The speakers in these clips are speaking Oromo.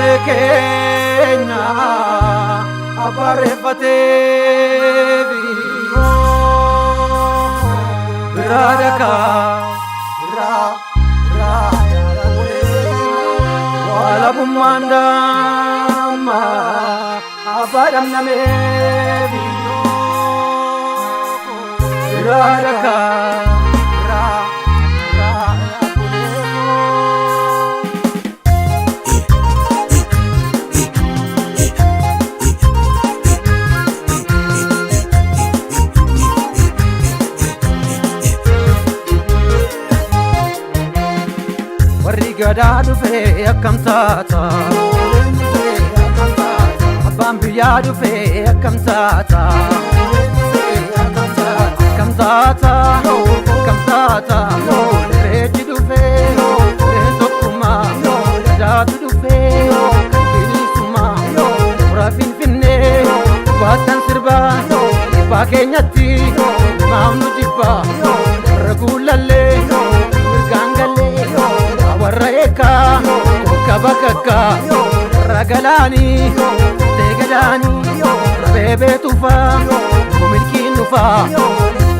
Irree keenya abbaarreeffateefi biraa dhakaa biraa biraa walabummaan damma abbaa dhamnameefi biraa dhakaa biraa biraa. Warri gadaa dhufee akkam taata? Abbaan biyyaa dhufee akkam taata? Akkam taata? Akkam taata? Irreechi dhufee irreen tokkummaa, gadaatu dhufee kan bilisummaa. Hora Finfinnee baattan sirbaa dhibbaa keenyatti maaf nu jibbaa? Warra guulallee mirgaan gallee, warra eekaa kokka bakakkaa, warra galaanii tee gadaanii, warra beebee tufaa milkiin dhufaa.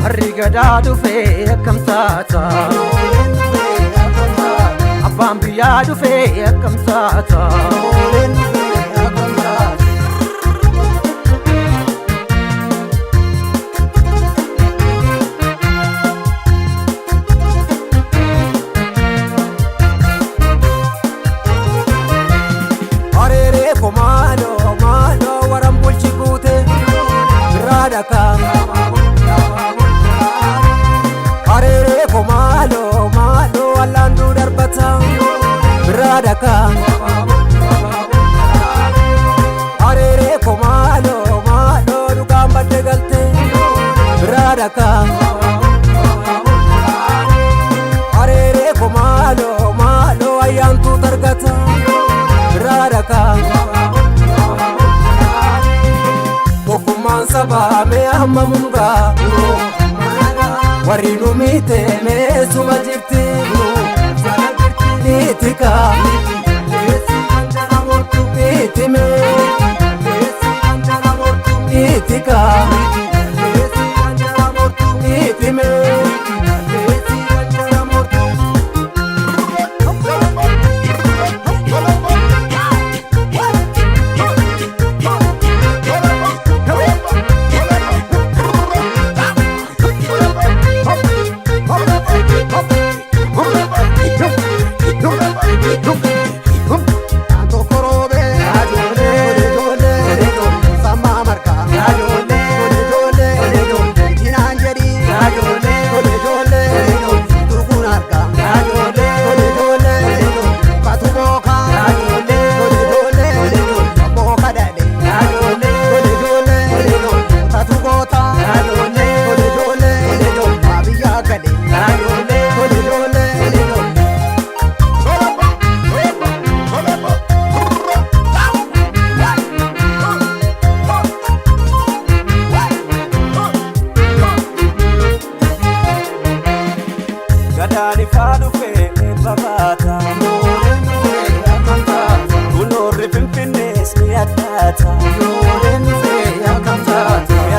Warri gadaa dhufee akkam taata? Abbaan biyyaa dhufee akkam taata? Areeree ko maaloo maaloo waran bulchi guute biraa dhakaa. Areeree ko maaloo maaloo allaanduu darbata biraa dhakaa. Areeree ko maaloo maaloo dhugaan badde galte biraa dhakaa. Areeree ko maaloo maaloo ayyaantuu targata biraa dhakaa. Tokkummaan sabaa mee amma mungaa warri nu miite meesuma jirti niitika niitime niitika niitime. Gadaan ifaa dhufee eebba baata. Kunoorri Finfinnees ni addaata. Ni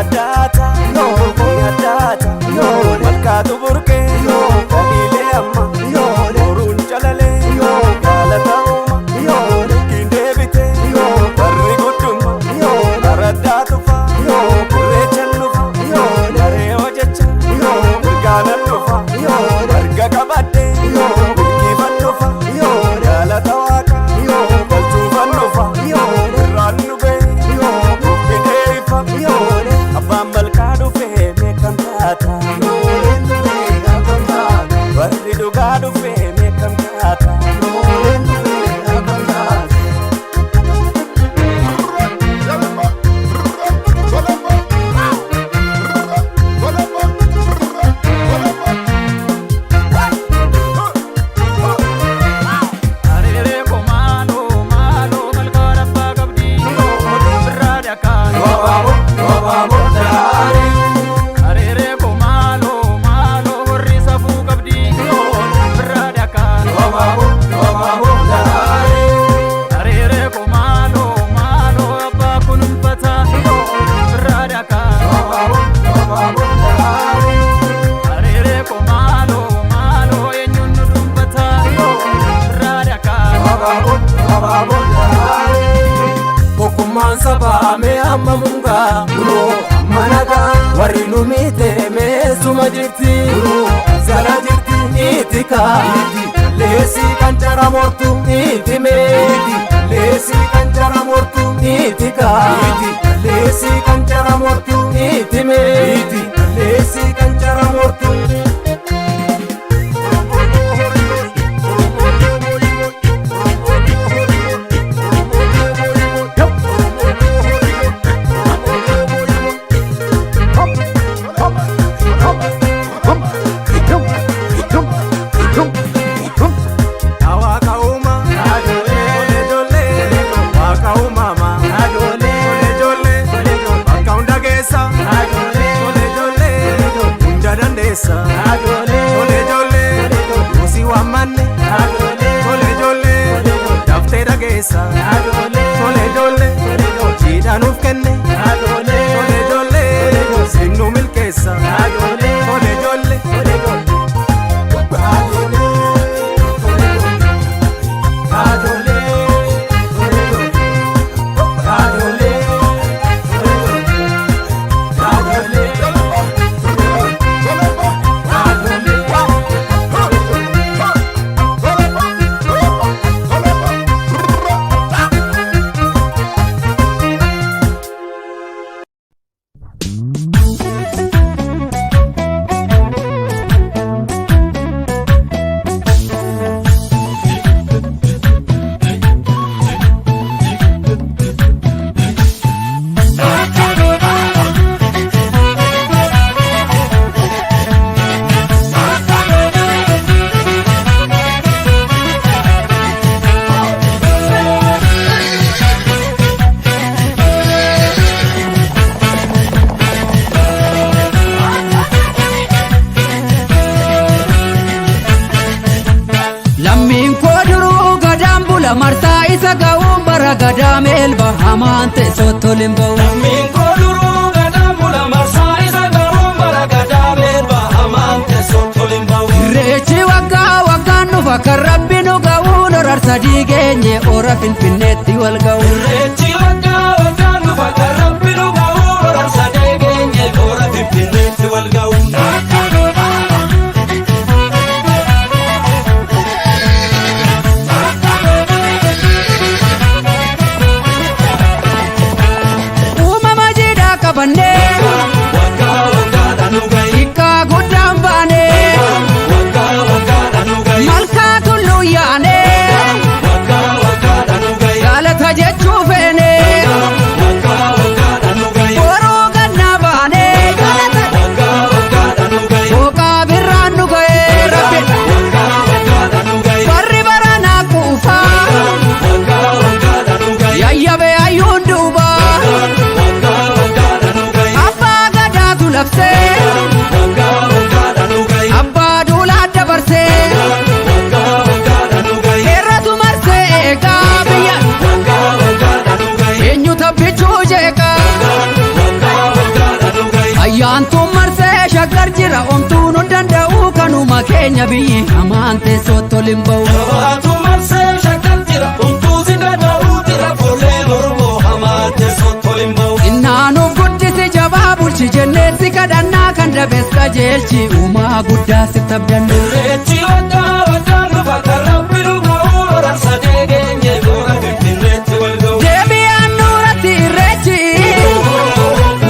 addaata. Ni addaata. Malkaatu burqee dhaliilee amma. Boruun calalee galata uuma. Milkiin deebitee barri guddumma. Araddaa tufa irreechan dhufa. Daree hojjecha mirgaanan dhufa. Marga qabadhee milkiifan dhufa. Galata waaqa galchuufan dhufa. Irraan dhufee nuffidee ifa. Abbaan malkaa dhufee meeqam taata? Barri dhugaa dhufee meeqam taata? Areeree ko maaloo maaloo malkaan abbaa qabdi biraa dhakaa. Areeree ko maaloo maaloo warri safuu qabdi biraa. nu miite meessuma jirti. Sala jirti itika leesii kan jara mortu itime leesii kan jara mortu itika leesii kan jara mortu itime leesii kan jara mortu. Waaqa uumaa ijoollee waaqa uumamaa ijoollee bakka hunda geessa ijoollee hunda dandeessa ijoollee musii waammanne ijoollee daftee dhageessa ijoollee jiidha nuuf kenne ijoollee siin nu milkeessa ijoollee. Lammiin koo duruu gadaan bula marsaa isa ga'uun bara gadaa meelba hamaan teessoo tolin ba'u. Lammiin koo duruu gadaan bula marsaa isa ga'uun bara gadaa meelba hamaan teessoo tolin ba'u. Irreechi waggaa waggaan dhufa kan rabbi nu ga'uun horarsa diigeenye ora finfinneetti wal ga'u. Irreechi waggaa waggaan dhufa kan rabbi nu ga'uun horarsa deegeenye ora finfinneetti wal ga'u. Uumama jiidhaa qabannee Waggaa waggaadhaan nu ga'i. xiqqaa guddaan baanee Waggaa waggaadhaan nu ga'i. malkaa tulluu yaanee Waggaa waggaadhaan nu ga'i. galata jechuu feenee Waggaa waggaadhaan nu ga'i. boruu gannaa baanee galata Waggaa waggaadhaan nu ga'i. booqaa birraan nu ga'ee rabbi Waggaa waggaadhaan nu ga'i. barri baranaa kuufaa Waggaa waggaadhaan nu ga'i. yayyabee hayyuun duubaa Waggaa waggaadhaan nu ga'i. abbaa gadaatu labsee Waggaa waggaadhaan nu ga'i. abbaa duulaa dabarsee Waggaa waggaadhaan nu ga'i. heeratu marsee eegaa biyya Waggaa waggaadhaan nu ga'i. eenyu tabbichuu jeeqaa Waggaa waggaadhaan nu ga'i. ayyaantuun marsee shaggar jira omtuun hin danda'u kanuma keenya biyyi hamaan teessoo tolin ba'u. Jabaatu marsee shakkal jira umtuu si danda'uu jira fuulleen Oromoo hamaa teessoo tolin ba'u. Innaanuuf guddisi jabaa bulchi jennee si kadhannaa kan dabes qajeelchi uumaa guddaa si tabdannu. Irreechi waggaa waggaan dhufa kan rabbi nu ga'uu horarsa deegeenye goora finfinneetti wal ga'u. Deebi'aan nuuratti irreechi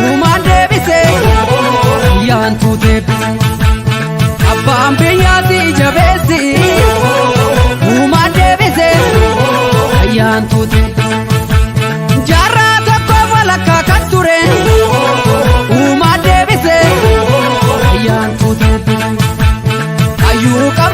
uumaan deebise ayyaantuu deebise abbaan biyyaati jabeessi uumaan deebise ayyaantuu deebise jaarraa tokko walakkaa kan ture uumaan deebise ayyaantuu deebise hayyuu qabna.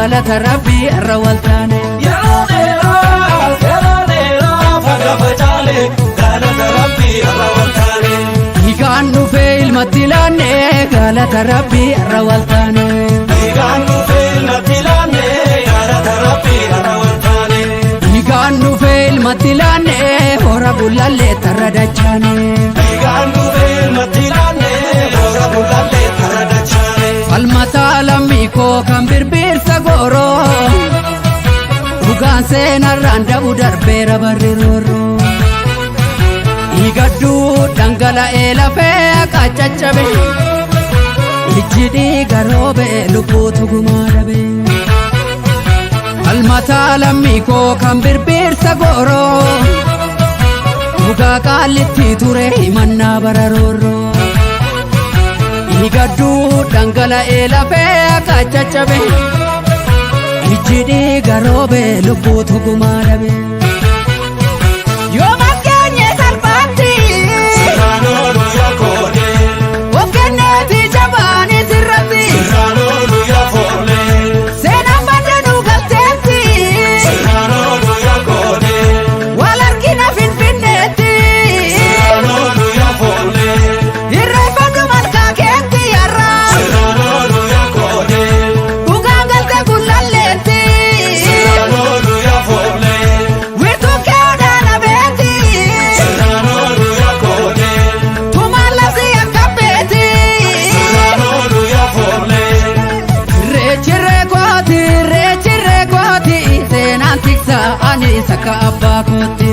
Galata rabbii irra waltaane. Yeroo dheeraa yeroo dheeraa faga facaane galata rabbii irra waltaane. Dhiigaan dhufee ilmatti laanne galata rabbii irra waltaane. Dhiigaan dhufee ilmatti laanne galata rabbii irra waltaane. Dhiigaan dhufee ilmatti laanne hora bulallee tarra dachaane. Dhiigaan dhufee ilmatti laanne hora bulallee tarra dachaane. Falmataa lammii koo kan birbirsa gooroo. Dhugaan seenarraan dabu darbeera barri roorroo. Dhiigadduu dhangala'ee lafee akka caccabe. Ijji dhiiga roobe lubbuutu gumaa dhabe. Falmataa lammii koo kan birbirsa gooroo. Dhugaa qaallitti ture himannaa bara roorroo. Dhiigadduu dhangala'ee lafee akka caccabe. Ijji dhiiga roobe lubbuutu gumaa dhabe. Yoo maskeenye salphaatti Sirraanoo guyyaa koodee of kenneeti jabaanis irratti sirraanoo guyyaa foollee seenaan baddanuu galteetti sirraanoo guyyaa koodee wal argina finfinneetti sirraanoo guyyaa foollee irreeffadhu malkaa keetti yarra sirraanoo guyyaa koodee dhugaan galte gullalleetti sirraanoo guyyaa foollee wiirtuun kee odaana beeti sirraanoo guyyaa koodee tumaan labsii akka beeti. sirraanoo guyyaa foollee. Reechirree kooti reechirree kooti seenaan tiksa ani sakka abbaa kooti.